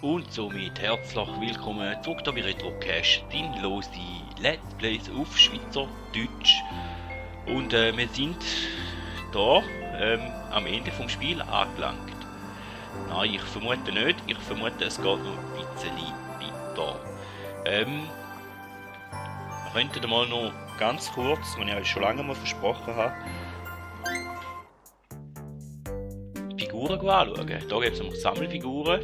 Und somit herzlich willkommen zurück hier bei Retrocast, dein lose Let's Plays auf Schweizerdeutsch. Und wir sind hier am Ende vom Spiel angelangt. Nein, ich vermute nicht, ich vermute es geht noch ein bisschen weiter. Wir könnten mal noch ganz kurz, was ich euch schon lange mal versprochen habe, Figuren anschauen. Hier gibt es noch Sammelfiguren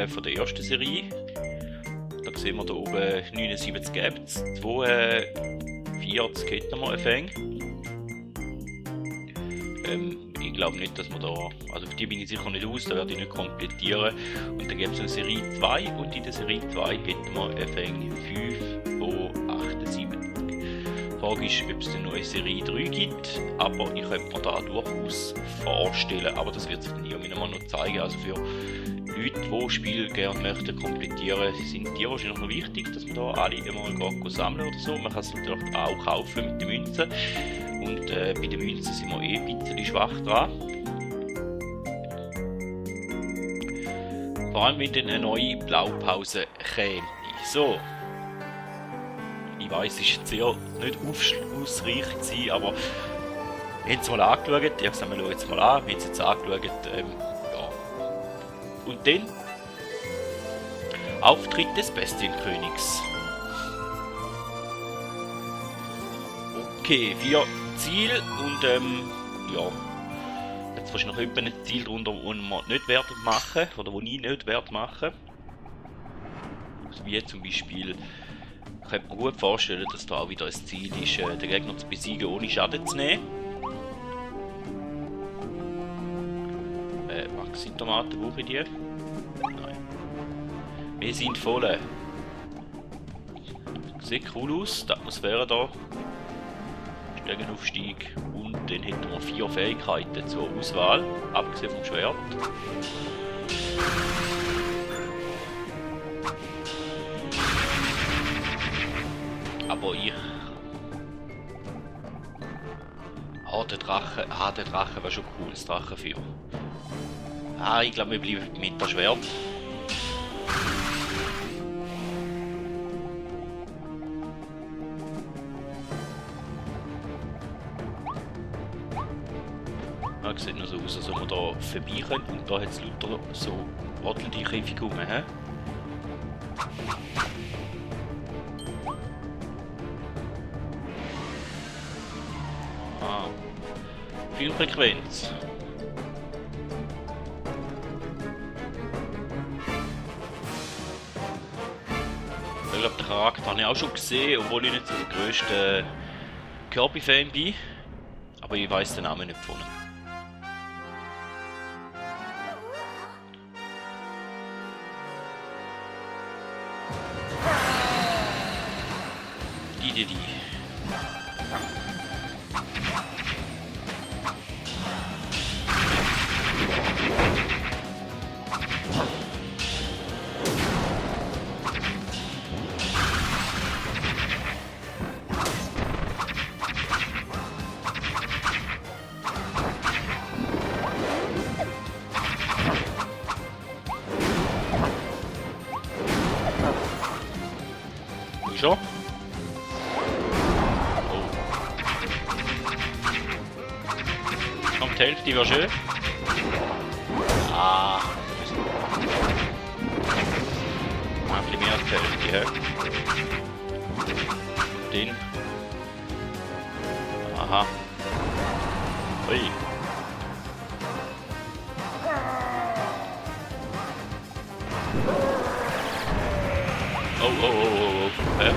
von der ersten Serie. Da sehen wir hier oben 79 gibt es, 42 hätten wir Fänge. Ich glaube nicht, dass wir da, also auf die bin ich sicher nicht aus, da werde ich nicht komplettieren. Und dann gibt es eine Serie 2 und in der Serie 2 hätten wir Fänge 5 von 78. Die Frage ist, ob es eine neue Serie 3 gibt, aber ich könnte mir da durchaus vorstellen, aber das wird sich dann irgendwann noch zeigen. Also für Leute, die Spiele gerne möchten komplettieren, sind die wahrscheinlich noch wichtig, dass man da alle immer sammeln oder so. Man kann es natürlich auch kaufen mit den Münzen. Und bei den Münzen sind wir ein bisschen schwach dran. Vor allem, wenn dann eine neue Blaupause käme. So. Ich weiss, es ist jetzt sehr nicht ausreichend gewesen, aber wir haben es mal angeschaut. Ich habe gesagt, wir schauen jetzt mal an. Wir haben es jetzt angeschaut. Ja. Und dann Auftritt des Bestienkönigs. Okay, 4 Ziele und ja. Jetzt wahrscheinlich noch ein Ziel darunter, das wir nicht werden machen oder wo ich nicht werde machen. Also wie zum Beispiel, ich könnte mir gut vorstellen, dass da auch wieder ein Ziel ist, den Gegner zu besiegen, ohne Schaden zu nehmen. Maxi-Tomaten brauche ich die? Nein. Wir sind voll. Sieht cool aus, die Atmosphäre da. Stegenaufstieg und dann hätten wir 4 Fähigkeiten zur Auswahl, abgesehen vom Schwert. Aber ich... der Drache wäre schon cool, das Drachenfeuer. Ich glaube, wir bleiben mit der Schwert. Ja, sieht noch so aus, als ob wir da vorbei können. Und da hat es lauter so ordentliche Figuren. Filmfrequenz. Ich glaube, den Charakter habe ich auch schon gesehen, obwohl ich nicht so der grösste Kirby-Fan bin. Aber ich weiss den Namen nicht von ihm. Die. Schon? Die Hälfte wäre schön. Ein bisschen mehr als die Hälfte, ja. Den. Aha. Ui. Oh. Ja.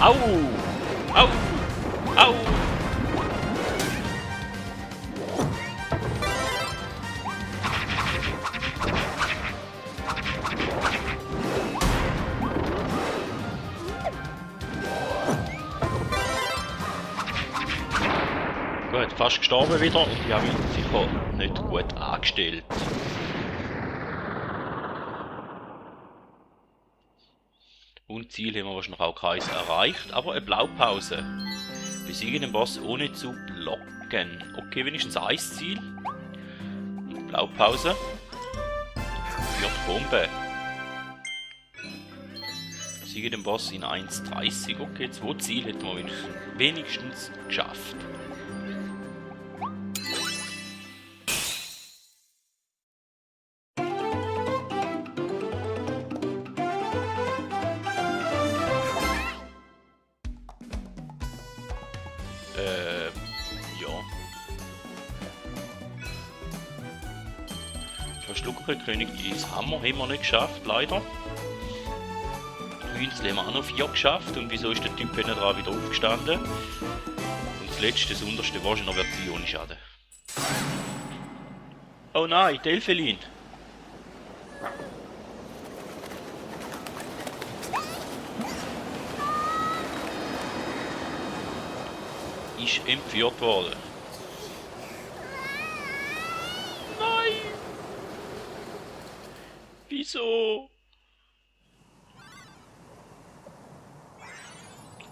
Au! Gut, fast gestorben wieder und ich habe mich sicher nicht gut angestellt. Und Ziel haben wir wahrscheinlich auch keins erreicht, aber eine Blaupause. Besiege den Boss ohne zu blocken. Okay, wenigstens ein Ziel. Blaupause. Vierte Bombe. Besiege den Boss in 1,30. Okay, 2 Ziele hätten wir wenigstens geschafft. Ja. Verschluckerkönig, dieses Hammer haben wir nicht geschafft, leider. Hünzli haben wir auch noch 4 geschafft. Und wieso ist der Typ hinten dran wieder aufgestanden? Und das letzte, das unterste wahrscheinlich wird sie ohne Schaden. Oh nein, Delphelin! Ist entführt worden. Nein! Wieso?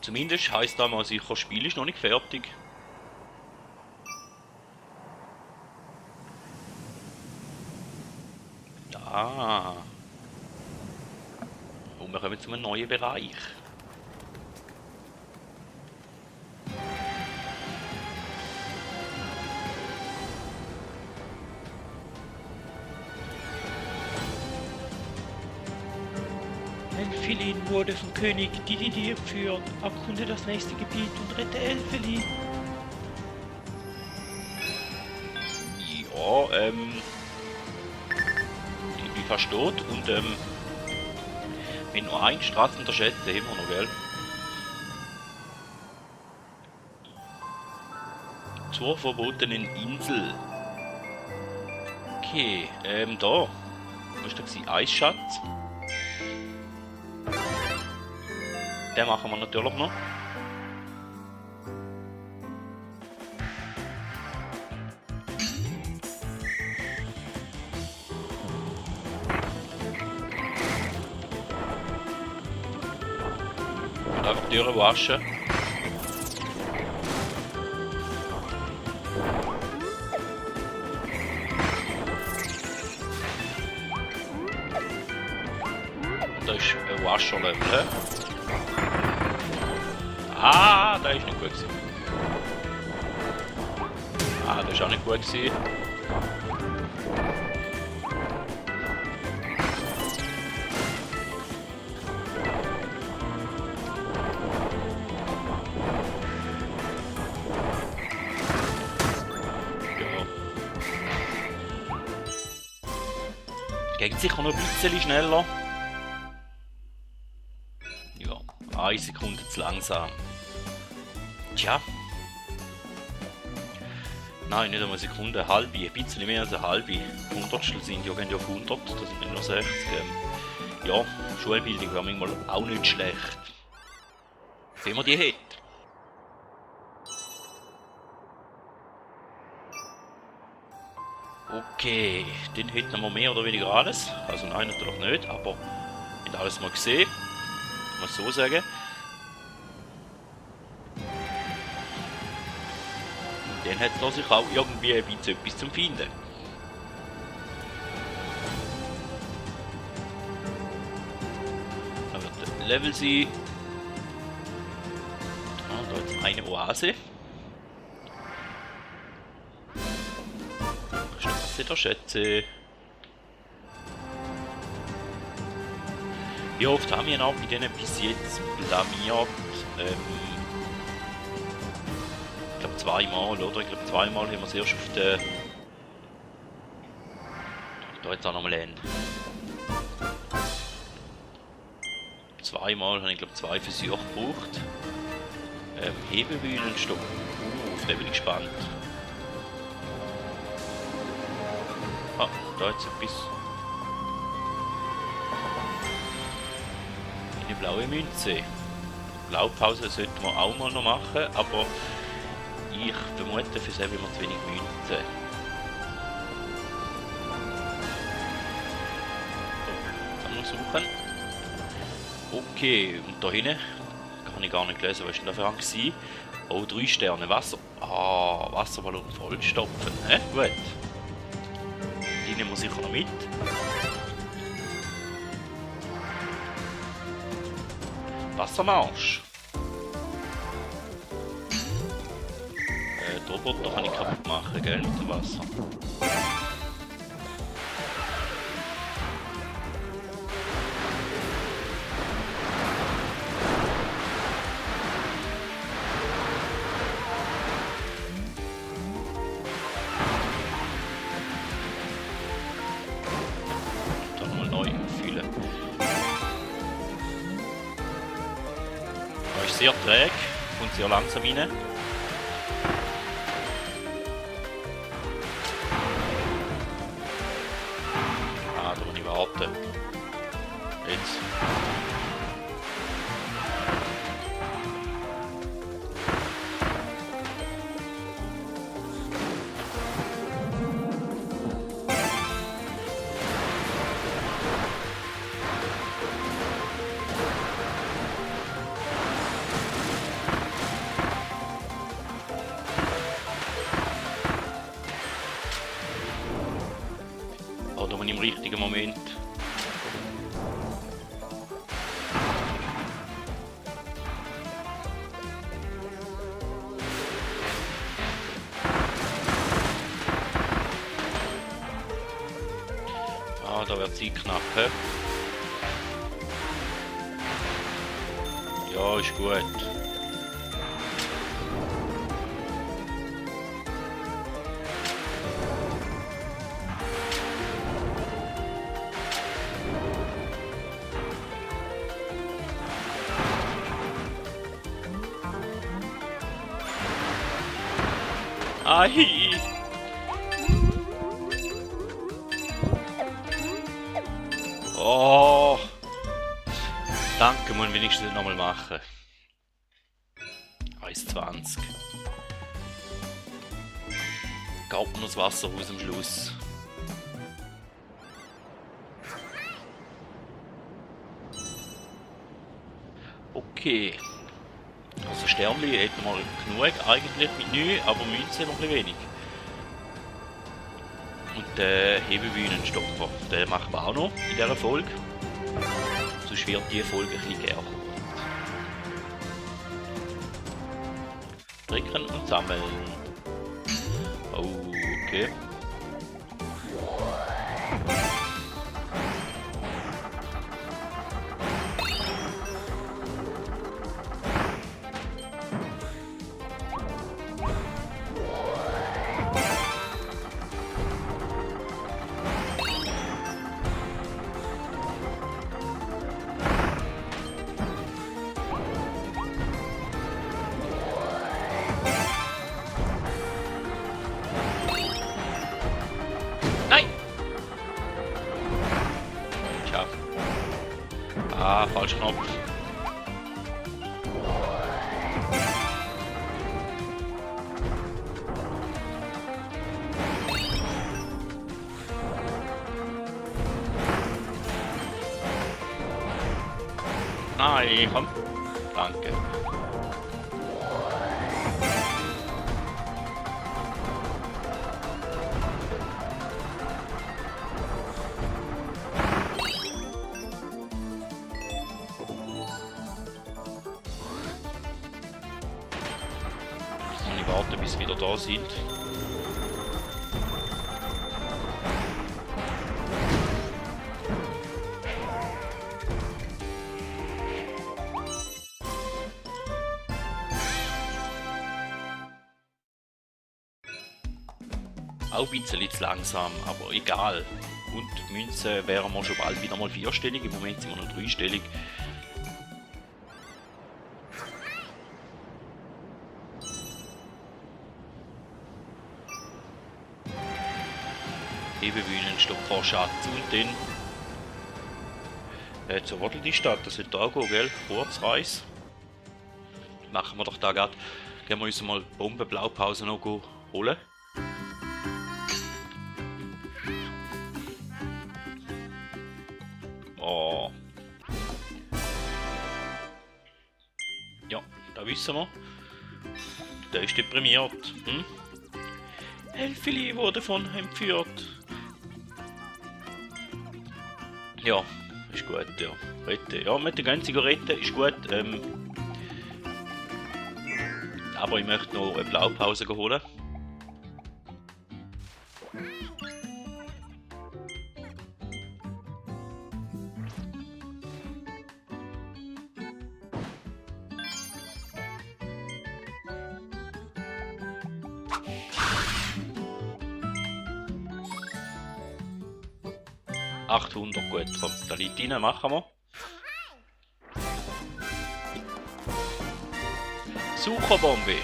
Zumindest heisst das mal sicher, das Spiel ist noch nicht fertig. Ah. Und wir kommen zu einem neuen Bereich. Elfelin wurde vom König Dididi geführt. Erkunde das nächste Gebiet und rette Elfelin. Ja, ich bin fast tot und wenn nur eine Straße unterschätzt, haben wir noch, gell? Zur verbotenen Insel. Okay, da. Was ist da? Eisschatz. Den machen wir natürlich noch. Und einfach die Türen waschen. Und da ist ein Wascherlevel. Ah, der ist nicht gut gewesen. Ah, der ist auch nicht gut gewesen. Ja. Geht sicher noch ein bisschen schneller. Ja, 1 Sekunde zu langsam. Tja. Nein, nicht einmal eine Sekunde, eine halbe, ein bisschen mehr als eine halbe. Hundertstel sind ja, gehen ja auf 100, das sind nicht nur 60. Ja, Schulbildung wäre manchmal auch nicht schlecht. Wenn man die hätte. Okay, dann hätten wir mehr oder weniger alles. Also nein, natürlich nicht, aber wir haben alles mal gesehen. Kann man so sagen. Dann hat es sich auch irgendwie ein bisschen etwas zum Finden. Da wird ein Level sein. Ah, da ist eine Oase. Straße der Schätze. Wie oft haben wir noch bei denen bis jetzt blamiert? Ich glaube zweimal, oder? Ich glaube zweimal haben wir es erst auf der... Da jetzt auch nochmal hin. Zweimal habe ich glaube 2 Versuche gebraucht. Hebelbühnenstock. Da bin ich gespannt. Ah, da jetzt etwas. Eine blaue Münze. Blaupause sollten wir auch mal noch machen, aber ich vermute, für sie haben wir zu wenig Münzen. So, kann man suchen. Okay, und da hinten kann ich gar nicht lesen, was ist denn da für ein gewesen? Oh, 3 Sterne, Wasser. Ah, Wasserballon vollstopfen. Hä? Gut. Die nehmen wir sicher noch mit. Wassermarsch. Die Roboter kann ich kaputt machen, gell, mit dem Wasser. Dann mal neu auffüllen. Da ist sehr träge, kommt sehr langsam rein. Warten. Jetzt. Oder man im richtigen Moment. Ah, da wird sie knapp. He? Ja, ist gut. Ai! Oh! Danke, muss ich wenigstens nochmal machen. 1,20. Gab mir das Wasser raus am Schluss. Okay. Also Sternli hätten wir genug eigentlich mit 9, aber Münze noch ein bisschen wenig. Und den Hebebühnenstopfer, den machen wir auch noch in dieser Folge. Sonst wird die Folge ein bisschen gern. Drücken und sammeln. Oh, okay. Ah, falscher Knopf. Nein, komm. Danke. Ich warte, bis sie wieder da sind. Auch ein bisschen zu langsam, aber egal. Und die Münze wären wir schon bald wieder mal 4-stellig, im Moment sind wir noch 3-stellig. Hebebühnenstopfer, Schatz und dann zur Waddel die Stadt, das wird da gehen, gell? Kurzreis. Machen wir doch da gerade. Gehen wir uns mal Bombenblaupause noch holen. Oh. Da wissen wir. Der ist deprimiert. Hm? Elfili wurde von entführt. Ja, ist gut, ja. Rette. Ja, mit der ganzen Zigarette ist gut. Aber ich möchte noch eine Blaupause holen. $800, gut, komm, da liegt rein, machen wir. Sucherbombe.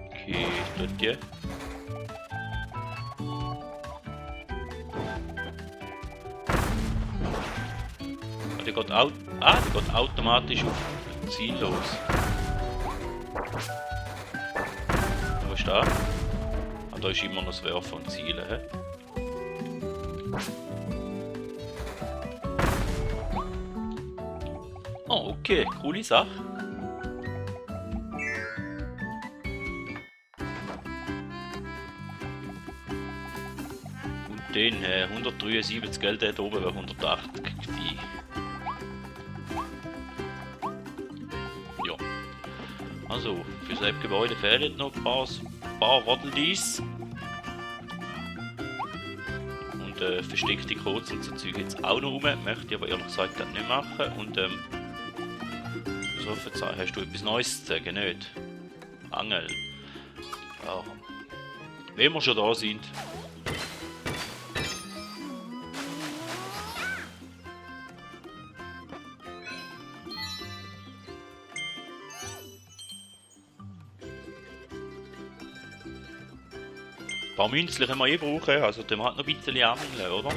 Okay, dort die. Die geht, die geht automatisch auf Ziel los. Was ist da? Da ist immer noch das Werfen von Zielen. He? Oh, okay, coole Sache. Und den 173 Geld dort oben wäre 180 gewesen. Ja. Also, für das Gebäude fehlen noch ein paar Waddle-Dees. Und versteckte Codes und so Zeug jetzt auch noch rum. Möchte ich aber ehrlich gesagt das nicht machen. Und so verzeih, hast du etwas Neues zu sagen, nicht? Angel. Ja. Wenn wir schon da sind. Ein paar Münzchen können wir eh brauchen, also der hat noch ein bisschen anmelden, oder?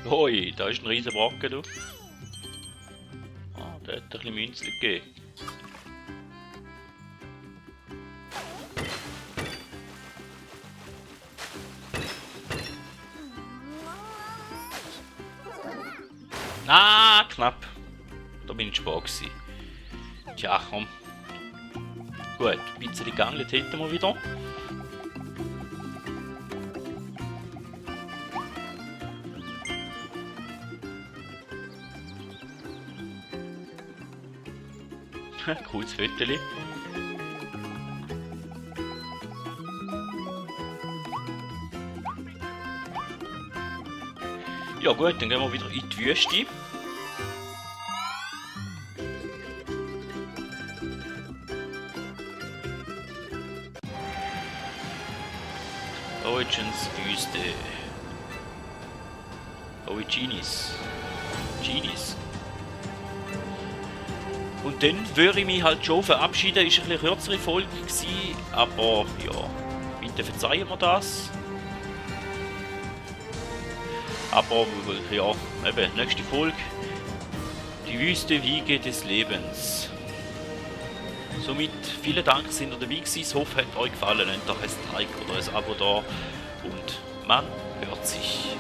Hoi, da ist ein riesen Brocken, du. Ah, der hat ein bisschen Münzchen gegeben. Ah, knapp. Da bin ich spät gewesen. Tja, komm. Gut, ein bisschen gegangen hätten wir wieder. Cooles Foto. Ja gut, dann gehen wir wieder in die Wüste. Origins Wüste. Origins. Genies. Und dann würde ich mich halt schon verabschieden. Ist eine kürzere Folge gewesen, aber ja, bitte verzeihen wir das. Aber ja, eben, nächste Folge. Die Wüste Wiege des Lebens. Somit vielen Dank, dass ihr dabei gewesen. Ich hoffe, es hat euch gefallen. Lasst doch ein Like oder ein Abo da. Und man hört sich.